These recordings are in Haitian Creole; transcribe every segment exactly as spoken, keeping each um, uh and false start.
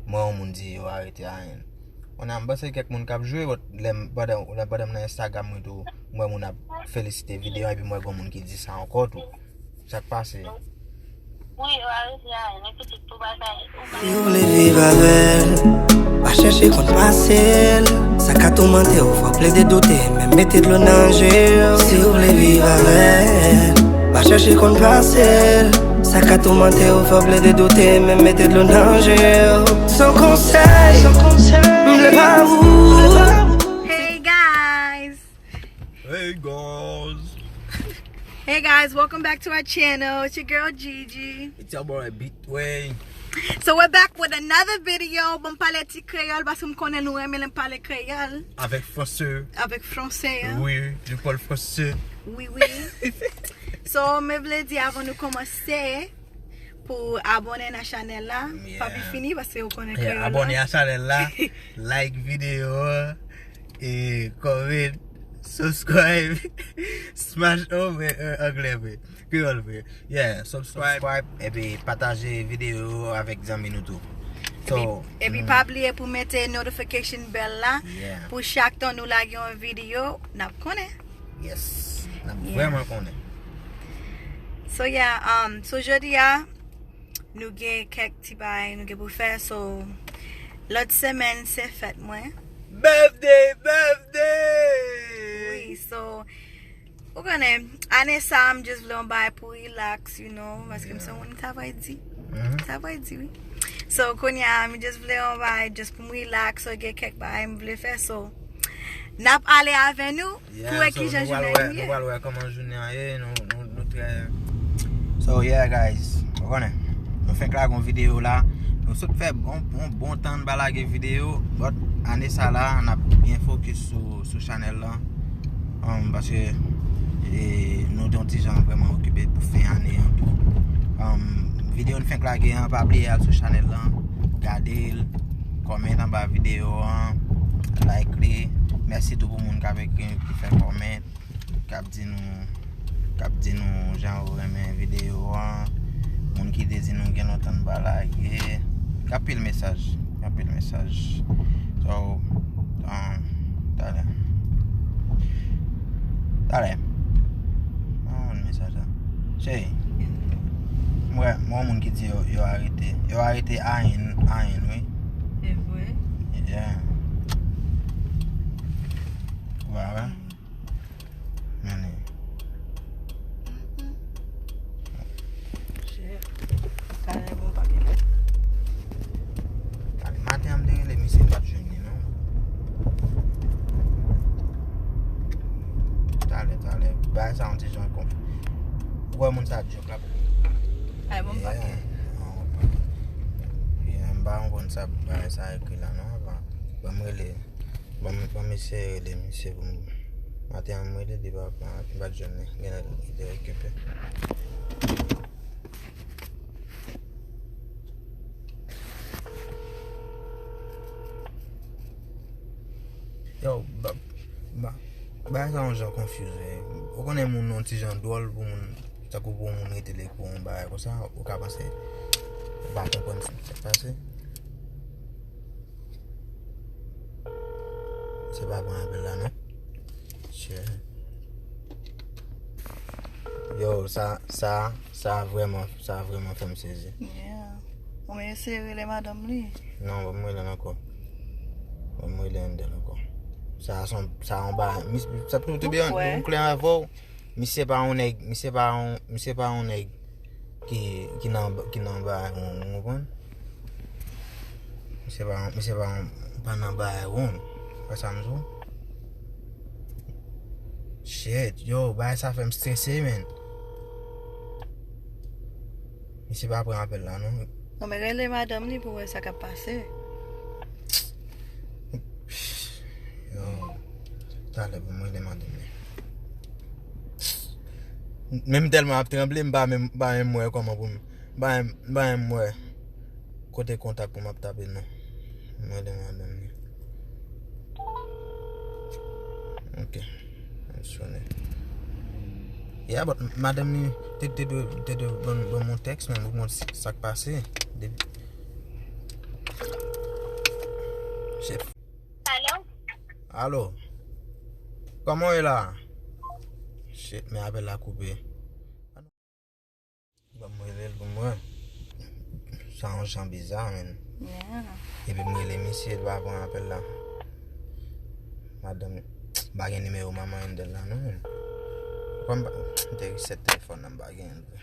M wè yon moun di yo arete Ayen. Kounye a, m panse kèk moun k ap jwe, but lè m, pandan, lè, pandan m nan Instagram mwen tou, m wè moun ap felisite videyo an, epi m wè gen moun ki di sa ankò tou. Sa k pase? Wi, yo arete Ayen, epi tout pou bagay. Si w vle viv avè l, pa chèche konn pase l. Sa ka toumante w, fò w plede doute, menm mete dlo nan je w. Si w vle viv avè l, pa chèche konn pase l. Sa ka toumante w, fò w plede doute, menm mete dlo nan je w. Son konsèy, m vle pa ou. Hey guys! Hey guys! Hey guys, welcome back to our channel. It's your girl Gigi. It's your boy Beatway. So we're back with another video. Bon, m pale ti kreyòl paske m konnen nou renmen lè m pale kreyòl. Avèk franse. Avèk franse, hein? Oui, je parle français. Oui, oui. So, mwen vle di avan nou kòmanse, pou abòne nan chanèl la. Yeah. Papi fini paske ou konnen kreyòl la. Yeah, abòne a chanèl la, like videyo an, e comment, subscribe, smash, oh, men, euh, anglè vre, kreyòl vre. Yeah, subscribe. Subscribe, epi pataje videyo avèk zanmi nou tou. So, epi, epi pa bliye pou mete notification bell la, yeah, pou chak tan nou lage yon videyo, n ap konnen. Yes. N ap, yeah, vrèman konnen. So, yeah, um, so jodi a, nou gen kèk ti bagay nou gen pou fè. So, lòt semèn, se fèt mwen. Birthday, birthday! Wi, so, ou konnen, ane sa, m just vle yon bagay pou relax, you know, paske m se yon moun ki travay di. Mhm. Travay di, wi. So, kounye a, m just vle yon bagay, just pou m relax, so, gen kèk bagay m vle fè, so, n ap ale avè nou pou wè kijan jounen an ye. Yeah, so nou pral wè, nou pral wè kòman jounen an ye, nou, nou, nou trè. So, yeah, guys, ou konnen, nou fenk lage yon videyo la, nou sot fè bon, bon, bon tan n pa lage videyo, but ane sa la, n ap byen fokis sou, sou chanèl la, um, paske, e, nou te yon ti jan vrèman okipe pou fen ane an tou. Um, videyo n fenk lage an, pa bliye al sou chanèl la, gade l, kòmante anba videyo an, like li. Mèsi tou pou moun k ap ekri, ki fè kòmante, k ap di nou, k ap di nou jan yo renmen videyo an, moun ki te di nou gen lontan n pa lage. Gen anpil mesaj, gen anpil mesaj. So, um, talè. Talè. Mwen wè mesaj la. Cheri. Mwen, mwen moun ki di yo, yo arete. Yo arete Ayen, Ayen, wi. Se vre? Yeah. Ou pa wè? Mane. Shit. Talè bon pa gen. Talè maten an m te rele misye, m pa t jwenn li non. Talè, talè. Bagay sa yon ti jan konf. Ou wè moun sa djòb la pou. Ay, bon, m pa gen. Yeah, m pa konprann sa bagay sa ekri la non, avan. Ban m rele. Ban m, ban m eseye rele misye pou m. Maten an, m rele li pa, pa, li pa t jwenn li. Genlè li te okipe. Yo, ba, ba, bagay sa yon jan confuse, wi. Ou konnen moun yon ti jan dwòl pou moun, tankou pou moun rete l ekri yon bagay konsa, ou ka panse ou pa konprann sa k pase. Se pa pran apèl la non. Shit. Yo, sa, sa, sa vrèman, sa vrèman fè m sezi. Yeah. Ou men eseye rele madanm li? Non, ban m rele l ankò. Ban m rele Andel ankò. Sa, sa, sa yon bagay. Mis-, sa pou te byen, pou klè avè w. Misye pa yon nèg, misye pa yon, misye pa yon nèg ki, ki nan, ki nan bagay wong, ou konprann? Misye pa, misye pa, pa nan bagay wong. Wè sa m di w? Shit, yo, bagay sa fè m strese, man. Misye pa pran apèl la, non. Non, men rele madanm li pou wè sa k ap pase. Yo, talè pou m rele madanm li. Men m tèlman ap tranble, m pa menm, m pa menm wè kòman pou m, m pa menm, m pa menm wè kote kontak pou m ap tape non. M rele madanm li. Ok. L sonnen. Yeah, but madanm li te, te dwe, te dwe ban, ban m yon tèks, men pou konn sa k pase. Depi Alo? Kòman w ye la? Shit, men apèl la koupe. Ban m rele l pou m wè. Sa yon jan biza, men. Yeah. Epi m rele misye, l pa pran apèl la. Madanm, m pa gen nimewo manman Endel la, non, men. Kòm m pa, m te reset telefòn nan, m pa gen l vre.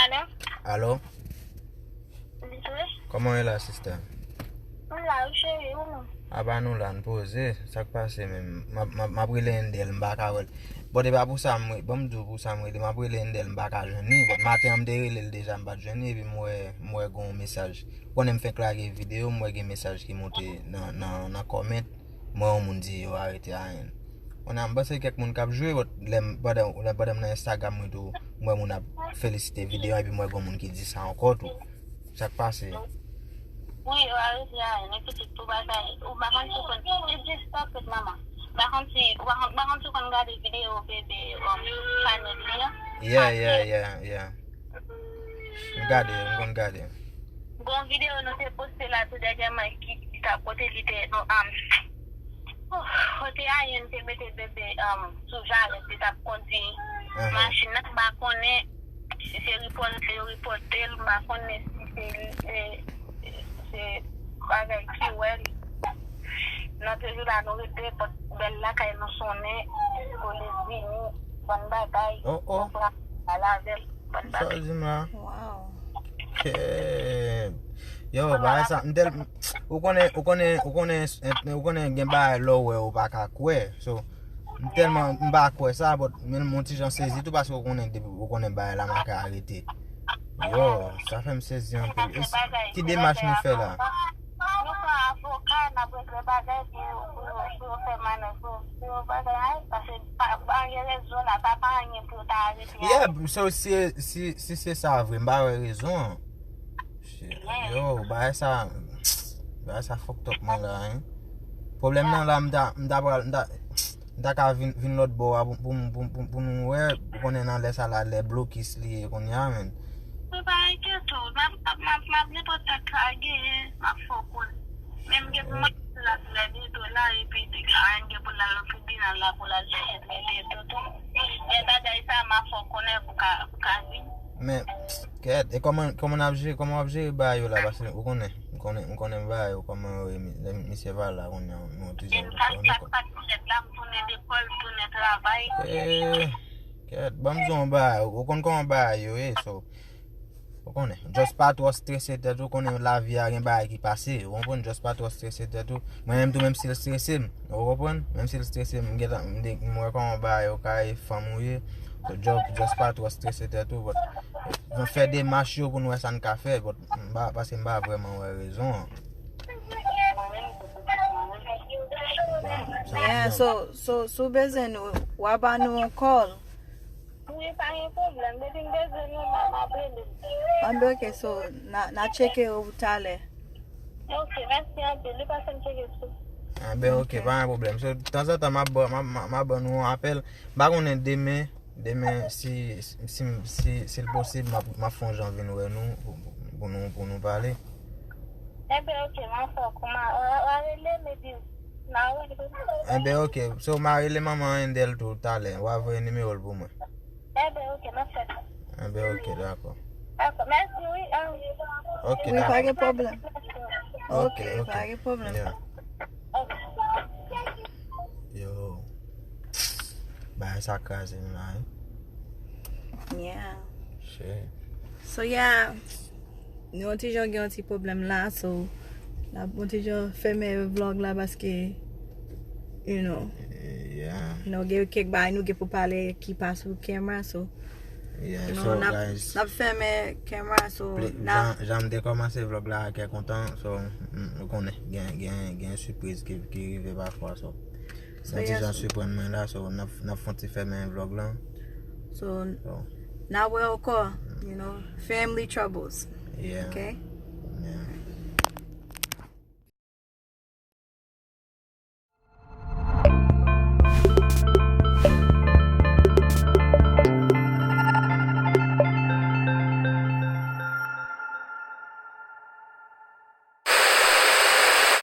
Alo? Alo? Wi. Kòman w ye la, sista? M la, wi, cheri, ou menm? Apa nou la, n poze. Sa k pase menm? M ap, m ap, m ap rele Endel, m pa ka wè l. Bon, e pa pou sa m re-, bon, m di w pou sa m rele, m ap rele Endel, m pa ka jwenn li. Bon, maten an, m te rele l deja, m pa t jwenn li, epi m wè, m wè gen yon mesaj. Ou konnen m fenk lage videyo, m wè gen mesaj ki monte nan, nan, nan comment. M wè yon moun di yo arete Ayen. Kounye a, m panse kèk moun k ap jwe, but lè m, pandan, lè, pandan m nan Instagram mwen tou, m wè moun ap felisite videyo an, epi m wè gen moun ki di sa ankò tou. Sa k pase? Wi, yo arete Ayen, men pitit pou bagay. Ou pa konn si w konn, just stop it, manman. M pa konn si, ou pa konn, m pa konn si w konn gade videyo bebe, um, Fanny li an. Yeah, yeah, yeah, yeah. M gade, m konn gade. Gon videyo nou te poste la tou dènyèman ki, ki t ap kote li te, nou, um, oh, kote Ayen te mete bebe, um, sou jarèt, li t ap kondui machin nan, m pa konnen si se ripòte yo ripòte l, m pa konnen si se, eh, se bagay ki wè l. Nan toujou la, nou rete, pòt bèl lakay nou sonnen, polis vini, bann bagay, oh, oh, nou pran al avè l, bann bagay. Sa w di m la? Wow. Kèt. Yo, bagay sa, m tèl, ou konnen, ou konnen, ou konnen, ou konnen gen bagay lè w wè ou pa ka kwè. So, m tèlman, m pa kwè sa, but men m yon ti jan sezi tou paske ou konnen depi, ou konnen bagay la maka arete. Yo, sa fè m sezi anpil. E s-, ki demach nou fè la? Nou pran avoka, n ap regle bagay pou yo, pou yo, pou yo fè manèv, pou, pou yo bagay, paske pa, pa gen rezon la, pa, pa anyen pou yo ta arete. Yeah, so si, si, si se sa vre, m pa wè rezon an. Shit. Yo, bagay sa, bagay sa fucked up mwen la, hein. Pwoblèm nan la, m ta, m ta pral, m ta, m ta ka vin, vin lòt bò a pou, pou, pou, pou, pou nou wè, ou konnen nan lè sa la, lè blokis li ye kounye a, men. Mwen pa enkyete w, m ap, m ap, m ap, m ap nenpòt sa k ka genyen, m ap fè w konnen. Men m gen pou mwen la, lè byen tou la, epi te ka gen pou l al nan tribinal la, pou l al jije trete tou, tou. Men bagay sa, m ap fè w konnen pou ka, pou ka vin. Men, kèt, e kòman, kòman n ap jere, kòman w ap jere bagay yo la? Paske ou konnen, m konnen, m konnen bagay yo, kòman yo ye, mi-, misye pa la kounye a, nou toujou. E m pa, sa k pa t fèt la, m tounen lekòl, m tounen travay. Eh, kèt, ban m di w yon bagay, ou konn kòman bagay yo ye, so, ou konnen, just pa twò strese tèt ou, konnen lavi a gen bagay ki pase, ou konprann, just pa twò strese tèt ou. Mwen menm tou, menm si l strese m, ou konprann, menm si l strese m, m gentan, m de-, m wè kòman bagay yo ka ye, fanm ou ye, so, just, just pa twò strese tèt ou, but, nou fè demach yo pou n wè sa n ka fè, but, m pa, paske m pa vrèman wè rezon an. Yeah, so, so, si w bezwen nou, w a ba nou yon call. Wi, pa gen pwoblèm. Depi m bezwen nou, m a, m ap rele. Anben, ok, so, n a, n a tcheke w talè. Ok, mèsi anpil. Li pase m tcheke sou. Anben, ok, pa gen pwoblèm. So, tanzantan, m ap ba, m ap, m ap, m ap ban nou yon apèl. M pa konnen demen, demen, si, si, si, si l posib, m ap, m ap fè yon jan vin wè nou, pou, pou nou, pou nou pale. Enben, ok, m a fè w kòman, w a, w a rele m epi m a rele. Enben, ok, so, m a rele manman Endel tou talè, w a voye nimewo l pou mwen. Enben, ok, m ap fè sa. Enben, ok, dakò. Dakò, mèsi, wi, ah. Ok, wi, pa gen pwoblèm. Ok, ok, pa gen pwoblèm. Yeah. Ok. Yo. Bagay sa kraze m la, wi. Yeah. Shit. So, yeah. Nou yon ti jan gen yon ti pwoblèm la, so, n ap yon ti jan fèmen vlog la paske, you know, yeah, nou gen kèk bagay nou gen pou pale ki pa sou camera, so, yeah, you know, so, n ap, guys, n ap fèmen camera, so, ple-, n ap jan, jan m te kòmanse vlog la, kè kontan, so, m, m konnen, gen, gen, gen sipriz ki, ki rive pafwa, so. So, yon ti jan siprann mwen la, so, n ap, n ap fè yon ti fèmen vlog lan. So, n ap wè ankò, you know, family troubles. Yeah. Ok?